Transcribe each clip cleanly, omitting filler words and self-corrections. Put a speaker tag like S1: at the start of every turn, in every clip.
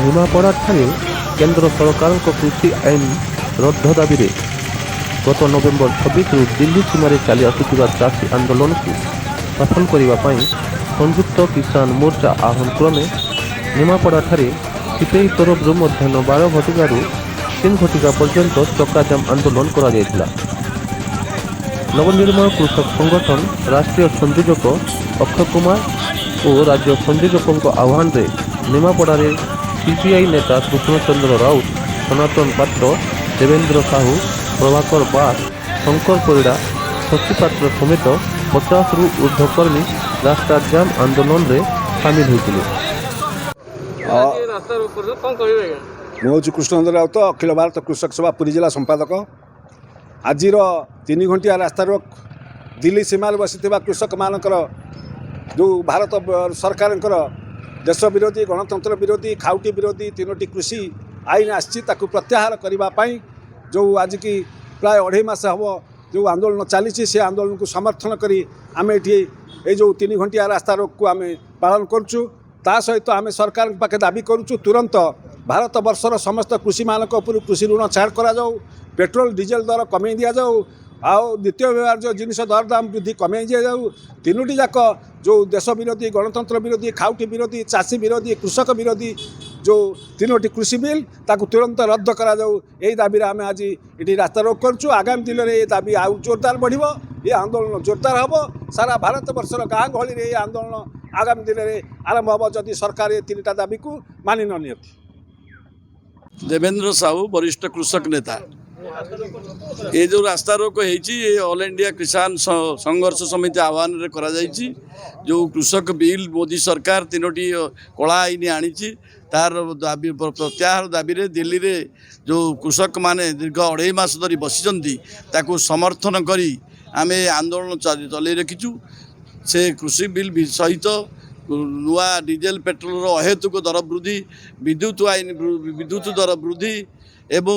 S1: ନିମାପଡ଼ାଠାରେ କେନ୍ଦ୍ର ସରକାରଙ୍କ କୃଷି ଆଇନ ରଦ୍ଦ ଦାବିରେ ଗତ ନଭେମ୍ବର 26ରୁ ଦିଲ୍ଲୀ ସୀମାରେ ଚାଲି ଆସୁଥିବା ଚାଷୀ ଆନ୍ଦୋଳନକୁ ସଫଳ କରିବା ପାଇଁ ସଂଯୁକ୍ତ କିଷାନ ମୋର୍ଚ୍ଚା ଆହ୍ୱାନ କ୍ରମେ ନିମାପଡ଼ାଠାରେ ସିପିଆଇ ତରଫରୁ ମଧ୍ୟାହ୍ନ 12 ଘଟିକାରୁ 3 ଘଟିକା ପର୍ଯ୍ୟନ୍ତ ଚକାଜାମ ଆନ୍ଦୋଳନ କରାଯାଇଥିଲା। ନବନିର୍ମାଣ କୃଷକ ସଂଗଠନ ରାଷ୍ଟ୍ରୀୟ ସଂଯୋଜକ ଅକ୍ଷୟ କୁମାର ଓ ରାଜ୍ୟ ସଂଯୋଜକଙ୍କ ଆହ୍ୱାନରେ ନିମାପଡ଼ାରେ ସିପିଆଇ ନେତା କୃଷ୍ଣଚନ୍ଦ୍ର ରାଉତ, ସନାତନ ପାତ୍ର, ଦେବେନ୍ଦ୍ର ସାହୁ, ପ୍ରଭାକର ବାସ, ଶଙ୍କର ପରିଡ଼ା, ଶଶୀ ପାତ୍ର ସମେତ 50ରୁ ଉର୍ଦ୍ଧ୍ୱ କର୍ମୀ ରାସ୍ତା ଜାମ୍ ଆନ୍ଦୋଳନରେ ସାମିଲ ହୋଇଥିଲେ।
S2: ଆଜି ରାସ୍ତା ରୋକ କରୁଛ, କ'ଣ କହିବେ ଆଜ୍ଞା?
S3: ମୁଁ ହେଉଛି କୃଷ୍ଣଚନ୍ଦ୍ର ରାଉତ, ଅଖିଳ ଭାରତ କୃଷକ ସଭା ପୁରୀ ଜିଲ୍ଲା ସମ୍ପାଦକ। ଆଜିର 3 ଘଣ୍ଟିଆ ରାସ୍ତା ରୋକ, ଦିଲ୍ଲୀ ସୀମାରେ ବସିଥିବା କୃଷକମାନଙ୍କର ଯେଉଁ ଭାରତ ସରକାରଙ୍କର ଦେଶ ବିରୋଧୀ, ଗଣତନ୍ତ୍ର ବିରୋଧୀ, ଖାଉଟି ବିରୋଧୀ ତିନୋଟି କୃଷି ଆଇନ ଆସିଛି, ତାକୁ ପ୍ରତ୍ୟାହାର କରିବା ପାଇଁ ଯେଉଁ ଆଜିକି ପ୍ରାୟ ଅଢ଼େଇ ମାସ ହେବ ଯେଉଁ ଆନ୍ଦୋଳନ ଚାଲିଛି, ସେ ଆନ୍ଦୋଳନକୁ ସମର୍ଥନ କରି ଆମେ ଏଠି ଏଇ ଯେଉଁ 3 ଘଣ୍ଟିଆ ରାସ୍ତା ରୋକକୁ ଆମେ ପାଳନ କରୁଛୁ। ତା ସହିତ ଆମେ ସରକାରଙ୍କ ପାଖେ ଦାବି କରୁଛୁ, ତୁରନ୍ତ ଭାରତ ବର୍ଷର ସମସ୍ତ କୃଷିମାନଙ୍କ ଉପରୁ କୃଷି ଋଣ ଛାଡ଼ କରାଯାଉ, ପେଟ୍ରୋଲ ଡିଜେଲ ଦର କମେଇ ଦିଆଯାଉ, ଆଉ ଦ୍ୱିତୀୟ ବ୍ୟବହାର୍ଯ୍ୟ ଜିନିଷ ଦରଦାମ ବୃଦ୍ଧି କମେଇ ଦିଆଯାଉ। ତିନୋଟି ଯାକ ଯେଉଁ ଦେଶ ବିରୋଧୀ, ଗଣତନ୍ତ୍ର ବିରୋଧୀ, ଖାଉଟି ବିରୋଧୀ, ଚାଷୀ ବିରୋଧୀ, କୃଷକ ବିରୋଧୀ ଯେଉଁ ତିନୋଟି କୃଷି ବିଲ୍, ତାକୁ ତୁରନ୍ତ ରଦ୍ଦ କରାଯାଉ। ଏହି ଦାବିରେ ଆମେ ଆଜି ଏଠି ରାସ୍ତା ରୋକ କରୁଛୁ। ଆଗାମୀ ଦିନରେ ଏ ଦାବି ଆଉ ଜୋରଦାର ବଢ଼ିବ, ଏ ଆନ୍ଦୋଳନ ଜୋରଦାର ହେବ। ସାରା ଭାରତ ବର୍ଷର ଗାଁ ଗହଳିରେ ଏହି ଆନ୍ଦୋଳନ ଆଗାମୀ ଦିନରେ ଆରମ୍ଭ ହେବ, ଯଦି ସରକାର ଏ ତିନିଟା ଦାବିକୁ ମାନି ନ ନିଅନ୍ତି।
S4: ଦେବେନ୍ଦ୍ର ସାହୁ, ବରିଷ୍ଠ କୃଷକ ନେତା। ଏ ଯେଉଁ ରାସ୍ତା ରୋକ ହେଇଛି, ଏ ଅଲ୍ ଇଣ୍ଡିଆ କିଷାନ ସଂଘର୍ଷ ସମିତି ଆହ୍ୱାନରେ କରାଯାଇଛି। ଯେଉଁ କୃଷକ ବିଲ୍ ମୋଦି ସରକାର ତିନୋଟି କଳା ଆଇନ ଆଣିଛି, ତାର ଦାବି ପ୍ରତ୍ୟାହାର ଦାବିରେ ଦିଲ୍ଲୀରେ ଯେଉଁ କୃଷକମାନେ ଦୀର୍ଘ ଅଢ଼େଇ ମାସ ଧରି ବସିଛନ୍ତି, ତାକୁ ସମର୍ଥନ କରି ଆମେ ଏ ଆନ୍ଦୋଳନ ଚଲେଇ ରଖିଛୁ। ସେ କୃଷି ବିଲ୍ ସହିତ ନୂଆ ଡିଜେଲ ପେଟ୍ରୋଲର ଅହେତୁକ ଦର ବୃଦ୍ଧି, ବିଦ୍ୟୁତ ଆଇନ, ବିଦ୍ୟୁତ ଦର ବୃଦ୍ଧି ଏବଂ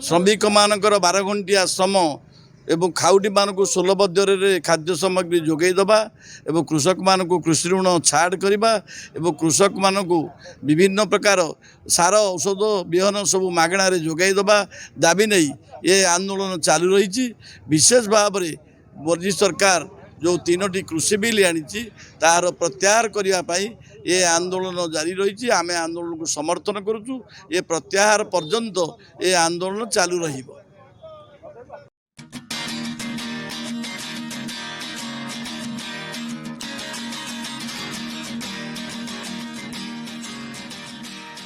S4: ଶ୍ରମିକମାନଙ୍କର 12 ଘଣ୍ଟିଆ ଶ୍ରମ ଏବଂ ଖାଉଟିମାନଙ୍କୁ ସୁଲଭ ଦରରେ ଖାଦ୍ୟ ସାମଗ୍ରୀ ଯୋଗାଇ ଦେବା ଏବଂ କୃଷକମାନଙ୍କୁ କୃଷି ଋଣ ଛାଡ଼ କରିବା ଏବଂ କୃଷକମାନଙ୍କୁ ବିଭିନ୍ନ ପ୍ରକାର ସାର, ଔଷଧ, ବିହନ ସବୁ ମାଗଣାରେ ଯୋଗାଇ ଦେବା ଦାବି ନେଇ ଏ ଆନ୍ଦୋଳନ ଚାଲୁ ରହିଛି। ବିଶେଷ ଭାବରେ ମୋଦି ସରକାର ଯେଉଁ ତିନୋଟି କୃଷି ବିଲ୍ ଆଣିଛି, ତାହାର ପ୍ରତ୍ୟାହାର କରିବା ପାଇଁ ଏ ଆନ୍ଦୋଳନ ଜାରି ରହିଛି। ଆମେ ଆନ୍ଦୋଳନକୁ ସମର୍ଥନ କରୁଛୁ। ଏ ପ୍ରତ୍ୟାହାର ପର୍ଯ୍ୟନ୍ତ ଏ ଆନ୍ଦୋଳନ ଚାଲୁ ରହିବ।